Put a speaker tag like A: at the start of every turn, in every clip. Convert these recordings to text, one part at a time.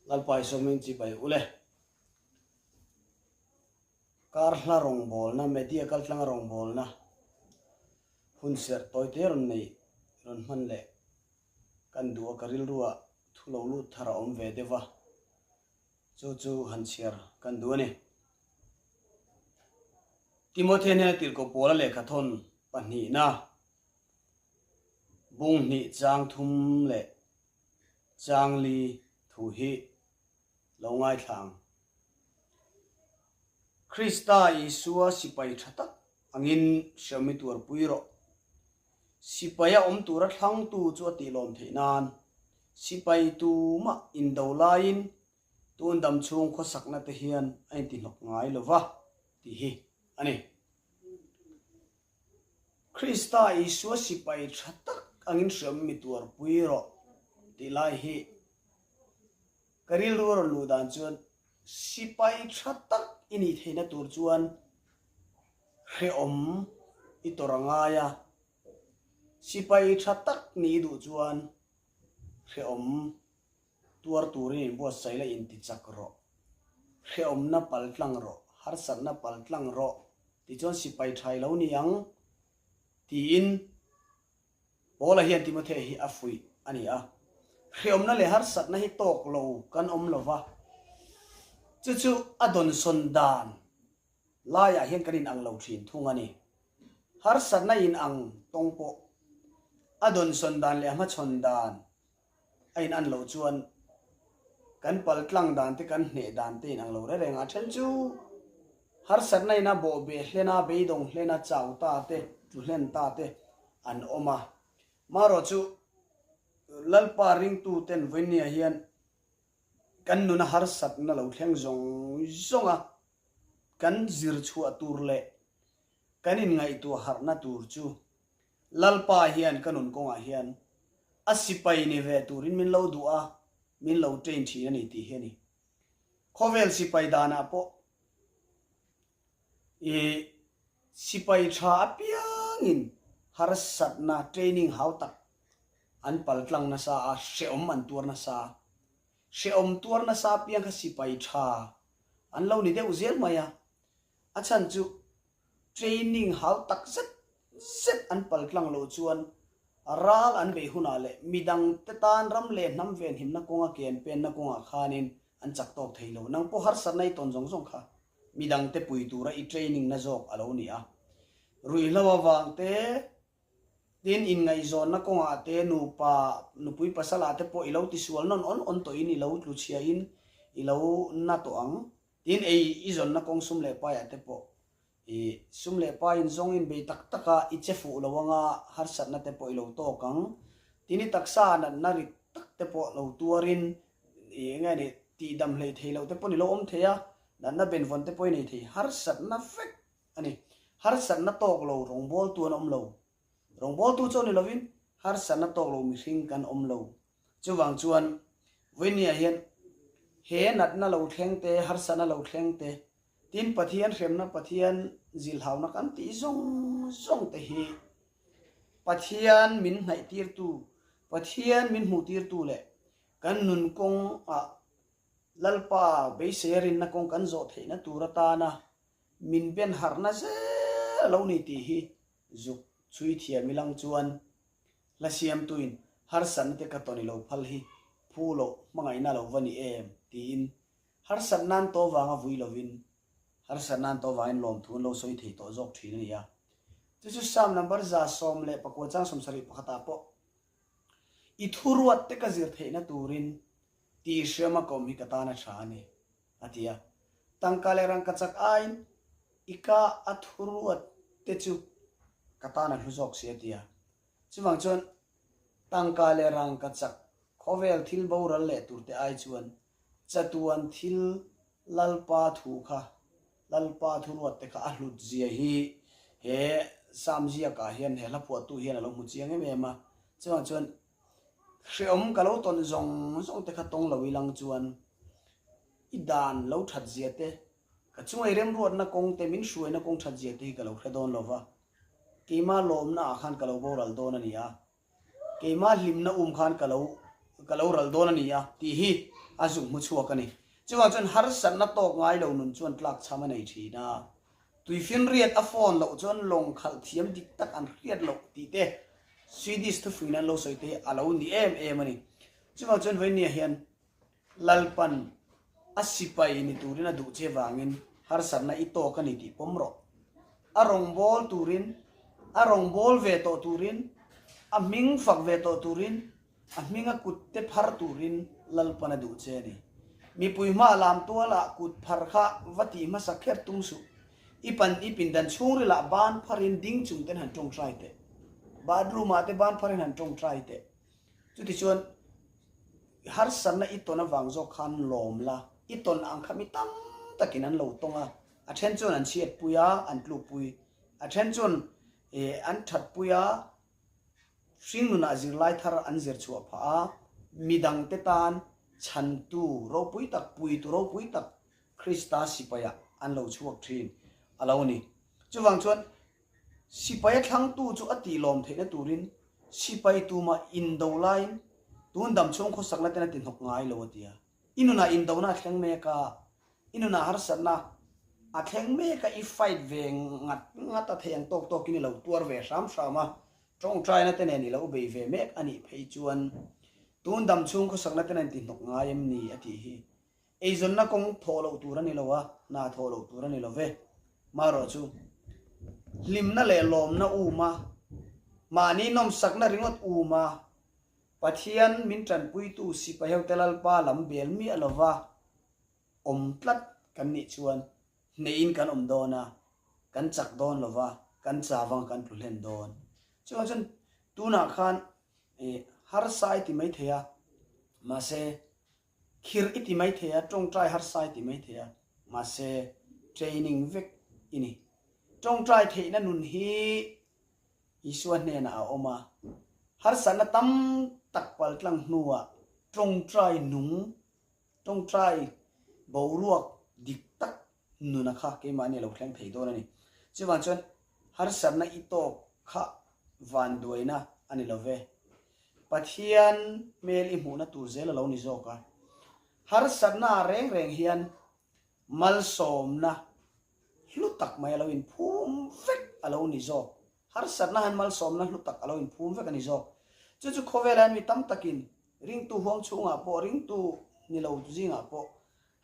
A: Lalpa Isua hming chibai ule. Kar hla rawngbawlna, media kaltlanga rawngbawlna hun serh tawite rawn nei rawn hman leh kan duh a, ka rilruah thu lo lut thar a awm ve deuh va, chu chu han chhiar kan duh a ni. Timothea hnena tirhkoh Paula lehkhathawn pahnihna bung hnih chang thum leh Changli thu hi lo ngaithla ang. Krista Isua sipai tha tak angin hriammi tuarpui rawh. Sipai a awm tura thlangtu chu a tihlawm theih nan sipai tumah indo laiin tun dam chhung khawsakna te hian a intihnawk ngai lo va tih hi a ni. Krista Isua sipai tha tak angin hriam mi tuarpui rawh tih lai hi ka rilru a rawn luh dan chuan sipai tha tak i nih theihna tur chuan hrehawm i tawrh a ngai a, sipai tha tak nih i duh chuan hrehawm Tuar turin inbuatsaih la intichak rawh. Hrehawmna pal tlang rawh, harsatna pal tlang rawh tichuan sipai tha i lo ni ang tiin Paula hian Timothea hi a fuih a ni a. Hrehawmna leh harsatna hi tawk lo kan awm lo va, chu chu a dawnsawn dan laiah hian kan inang lo thin thung a ni. Harsatna inang tawng pawh a dawnsawn dan leh a hmachhawn dan a in an loh chuan kan pal tlang dan te kan hneh dan te in ang lo reng reng a, then chu harsatna in a bawh beh hlen a, beidawng hlen a, chau ta te, tlu hlen ta te an awm a. Marawh chu Lalpa ringtu ten vawinia hian kan nuna harsatna lo thleng zawng zawng a, kan zir chhuah tur leh kan inngaihtuah harhna tur chu Lalpa hian ka nun kawngah hian a sipai ni ve turin min lo duh a, min lo train thin a ni tih hi a ni. Khawvel sipai danah pawh i sipai tha apiangin harsatna training hau tak an paltlang nasa a, hrehawm an tuar nasa a. Hrehawm tuar nasa apiang kha sipai tha an lo ni deuh zel mai a. A chhan chu Training hau tak zet zet an pal tlang loh chuan ral an beih hunah leh midangte tan ram leh hnam venhimna kawnga ke an penna kawngah khanin an chak tawk thei lo. Nang pawh harsatna i tawn zawng zawng kha midangte pui tura i training na zawk a lo ni a. Ruihhlo avang te, tin inngaihzawnna kawngah te, nupa, nupui pasalah te pawh i lo tisual nawn awn awn tawhin i lo tluchhiain i lo na tawh ang. Tin, ei i zawnna kawng sum leh paiah te pawh i sum leh pai in zawng in bei tak tak a, i che fuh lo anga harsatna te pawh i lo tawk ang. Tin, i taksa natna rik tak te pawh lo tuarin i eng nge ni tihdam hlei thei loh te pawh ni lo awm thei a, natna benvawn te pawh i nei thei. Harsatna vek a ni. Harsatna tawk lo rawngbawltu an awm lo. Rawngbawltu chu ni lovin harsatna tawk lo mihring kan awm lo. Chuvang chuan vawinia hian he natna lo thleng te, harsatna lo thleng te, tin Pathian hremna, Pathian zilhauna kan tih zawng zawng te hi Pathian min hnaih tirtu, Pathian min hmuh tirtu leh kan nun kawngah Lalpa beisei a rinna kawng kan zawh theihna tur atana min ben harhna zel a lo ni tih hi Zuk chhui thiam ilang chuan hla siamtuin harsatna te ka tawn i lo phal hi phu loh hmangaihna lo va ni em? tiin harsat nan to vanga vui lovin harsat nan to vangin lawmthu an lo sawi thei tawh zawk thin a ni a. Chu chu Psalm number 119 chang 71 ah pawh i thuruat te ka zir theihna turin tih hriama ka awm hi ka tan a tha a ni. A ti a. Tangka leh rangkachak aiin i ka a thuruat te chu ka tan a hlu zawk si a ti a. Chuvang chuan tangka leh rangkachak khawvel thil boral leh tur te ai chuan chatuan thil Lalpa thu kha, Lalpa thuruat te kha a hlut zia hi he Psalm ziakah hian he hla phuahtu hian a lo hmu chiang em em a. Chuvang chuan Hreawm ka lo tawn zawng zawng te kha tawng lo ilang chuan i dan lo that zia te, ka chunga i remruatna kawng te, min hruaina kawng that zia te hi ka lo hre dawn lo va, keima lawmna ah khan ka lo boral dawn a ni a, keima hlimna um khan ka lo ka lo ral dawn a ni a tih hi a zuk hmu chhuak a ni. Chuvang chuan harsatna tawk ngai lo nun chuan tlakchham a nei thin a. Tuifinriat a phone loh chuan lawng khalh thiam dik tak an hriat loh tih te Swedish thufuiin an lo sawi te hi a lo ni em em a ni. Chuvang chuan vawinia hian Lalpan a sipai ni turin a duh che vangin harsatna i tawk a ni tih pawm rawh. A rawngbâwl turin, a rawngbâwl ve tawh turin, a hming fak ve tawh turin, a hminga kut te phar turin Lalpan a duh che a ni. Mipui hma lam tualah kut phar kha va tih hmasa kher tum suh. I pan i pindan chhungrilah ban pharin ding chung ten han tawngtai teh. Bathroom ah te ban pharin han tawngtai teh. Chutichuan harsatna i tawn avang zawk khan lawm la, i tawn ang kha mi tam takin an lo tawng a, a then chuan an chhiatpui a, an tlukpui, a then chuan an thatpui a, hringnunah zirlai thar an zir chhuah phah a, midangte tan chhantu ropui tak, puitu ropui tak Krista sipaiah an lo chhuak thin a lo ni. Chuvang chuan Sipai a thlangtu chu a tih lawm theihna turin sipai tumah indo laiin tun dam chhung khawsakna ten a ti hnawk ngai lo a ti a. I nunah indona a thleng mek a, i nunah harsatna a thleng mek a, i fight ve ngat ngat a thei ang tawk tawkin i lo tuar ve hram hram a, tawngtaina te nen i lo bei ve mek a nih phei chuan tun dam chhung khawsakna ten an ti hnawk ngai em ni a tih hi Eizawnna kawng thawh loh tur a ni lo a, hna thawh loh tur a ni lo ve. Marawh chu, hlimna leh lawmna um a, mahni nawmsakna ringawt um a, Pathian min tanpuitu Sipaheute Lalpa lam bel miah lova awm tlat kan nih chuan hnehin kan awm dawn a, kan chak dawn lova, kan chavang kan tlu hlen dawn. Chuvang chuan tunah khan harsa i ti maithei a, mahse Khirh i ti mai thei a, tawngtai harsa i ti mai thei a, mahse training vek i ni. Tawngtai theihna nun hi Isua hnenah a awm a, harsatna tam tak paltlang hnuah tawngtai nung, tawngtai boruak dik tak nuna kha keimahni a lo thleng thei dawn a ni. Chuvang chuan harsatna i tawk kha vanduaina a ni lo ve. Pathian hmel i hmuhna tur zel a lo ni zawk a. Harsatna reng reng hian malsawmna hlu tak mai a lo inphum vek a lo ni zawk. Harsatna hian malsawmna hlu tak a lo inphum vek a ni zawk. Chu chu khawvelah hian mi tam takin ringtu huang chhungah pawh, ringtu ni lo zingah pawh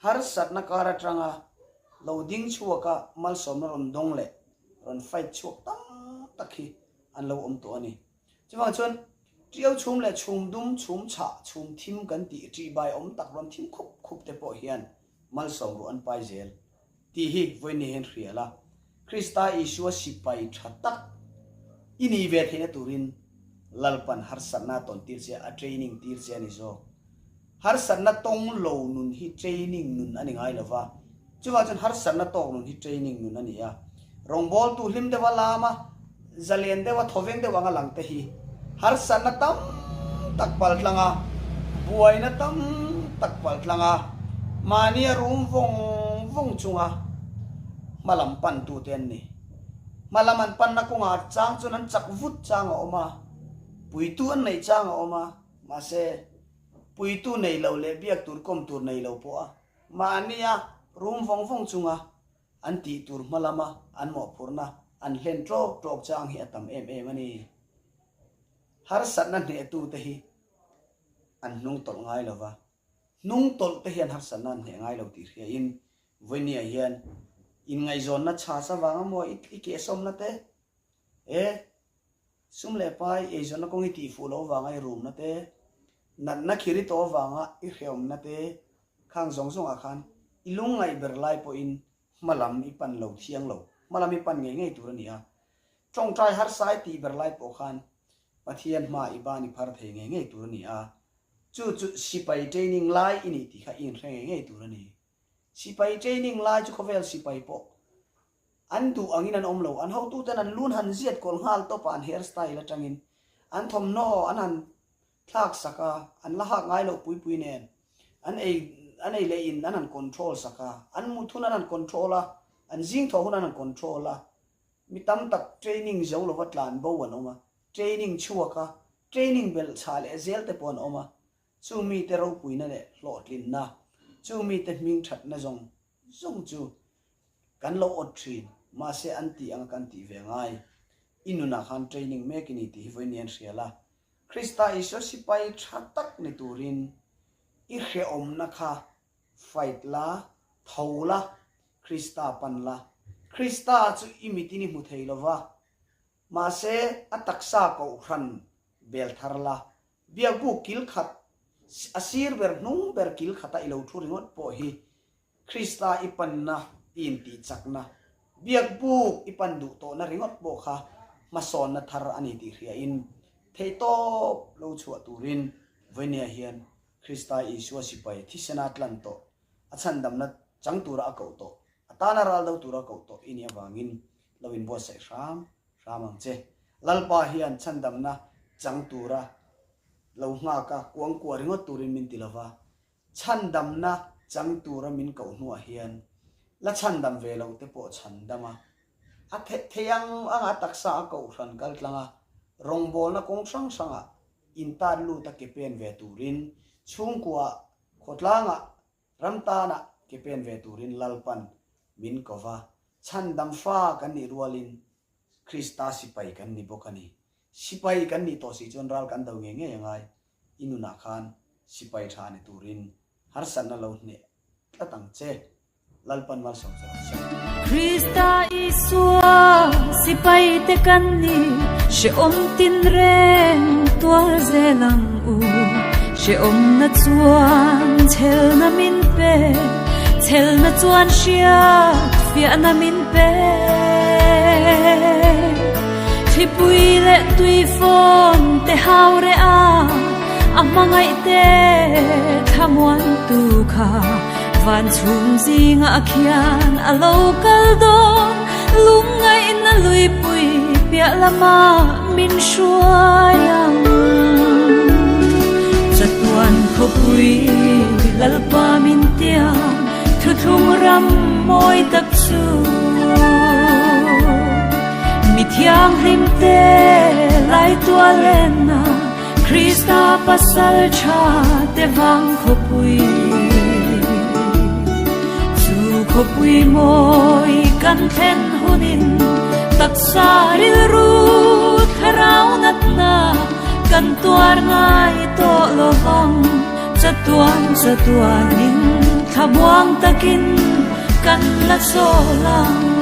A: Harsatna kar atanga lo ding chhuaka malsawmna rawn dawng leh rawn fight chhuak tam tak hi an lo awm tawh a ni. Chuvang chuan Tiau chhum leh chhum dum, chhum chhah, chhum thim kan tih ṭihbai awm tak rawn thim khup khup te pawh hian malsawm ruah an pai zel tih hi vawiin hian hria la. Krista Isua sipai tha tak i nih ve theihna turin Lalpan harsatna a tawn tir che a, a training tir che a ni zawk. Harsatna tawng lo nun hi training nun a ni ngai lo va, chuvang chuan harsatna tawk nun hi training nun a ni a. Rawngbawltu hlim deuha lama zalen deuha thawveng deuh anga lang te hi harsatna tam tak pal tlang a, buaina tam tak pal tlang a, mahnia rum vawng vawng chunga hmalam pantu te an ni. Hmalam an panna kawngah chang chuan an chak vut chang a awm a, puitu an neih chang a awm a, Mahse, puitu nei lo leh biak tur kawm tur nei lo pawha mahnia rum vawng vawng chunga an tih tur hma lama an mawhphurhna an hlen ṭawk ṭawk chang hi a tam em em a ni. Harsatna hnehtute hi an hnung tawlh ngai lo va, hnung tawlh te hian harsatna an hneh ngai lo tih hriain vawinia hian inngaihzawnna chhas avanga maw i kehsawmna te, e, Sum leh pai eizawnna kawng i tihfuh loh avanga i rumna te, natna khir i tawh avanga i hrehawmna te khang zawng zawngah khan i lungngaih ber lai pawhin hma lam i pan lo thiang lo, hma lam i pan ngei ngei tur a ni a. Tawngtai harsa i tih ber lai pawh khan Pathian hma i ban i phar thei ngei ngei tur a ni a, chu chu sipai training lai i nih tih kha i inhre ngei ngei tur a ni. Sipai training lai chu khawvel sipai pawh An duh angin an awm lo. An hotuten an lun han ziat kawl nghal tawp a, an hair style atangin an thawmhnaw an han thlak sak a, an la hak ngai loh pui pui nen an ei an ei leh in an han control sak a, an mut hun an han control a, an zing thawh hun an han control a, mi tam tak training zo lova tlan bo an awm a, training chhuak a, training belh chhah leh zel te pawh an awm a. Chu mite ropuina leh hlawhtlinna, chu mite hming thatna zawng zawng chu kan lo awt thin, mahse an tih anga kan tih ve ngai. I nunah khan training mek i ni tih hi vawiin an hria la. Krista Isua sipai tha tak ni turin i hrehawmna kha fight la, tho la, Krista pan la. Krista chu i mitin i hmu thei lo va, mahse a taksa kohhran bel thar la. Biakbuk kil khat, a sir ber hnung ber kil khata i lo thu ringawt pawh hi Krista i panna i intihchakna, biakbuk i pan duh tawhna ringawt pawh kha hmasawnna thar a ni tih hriain theihtawp lo chhuah turin vawinia hian Krista Isua sipai thisena tlan tawh, a chhandamna chang tura a koh tawh, a tana ral do tura a koh tawh i nih avangin lo inbuatsaih hram hram ang che. Lalpa hian chhandamna chang tura lo nghak a, kuangkuah ringawt turin min ti lova, Chhandamna chang tura min koh hnuah hian la chhandam ve loh te pawh chhandam a, a theih thei ang anga a taksa a kohhran kal tlang a, rawngbawlna kawng hrang hrangah intat lut a ke pen ve turin chhungkuaah, khawtlangah, ram tanah ke pen ve turin Lalpan min ko va, chhandam fa kan nih rualin Krista sipai kan ni bawk a ni. Sipai kan nih tawh si chuan ral kan do ngei ngei a ngai. I nunah khan sipai tha ni turin harsatna lo hneh tlat ang che. Lalpan malsawm che rawh se.
B: Krista Isua sipai te kan ni, hrehawm tin reng tuar zel ang u. Hrehawmna chuan chhelna min pe, chhelna chuan hriat fiahna min pe. Thlipui leh tuifawn te hau reh a, a hmangaih te thlamuantu kha van chhung zingah khian a lo kal dawn, lungngaihna luipui piah lamah min hruai ang. Chatuan khawpui Lalpa min tiam thuthlung ram mawi tak chu. Mi thianghlim te lai tual enna Krista pasal tha te vang khawpui. Chu khawpui mawi kan thlen hunin taksa rilru thlarau natna kan tuar ngai tawh lo vang. Chatuan chatuanin thlamuang takin kan la chawl ang.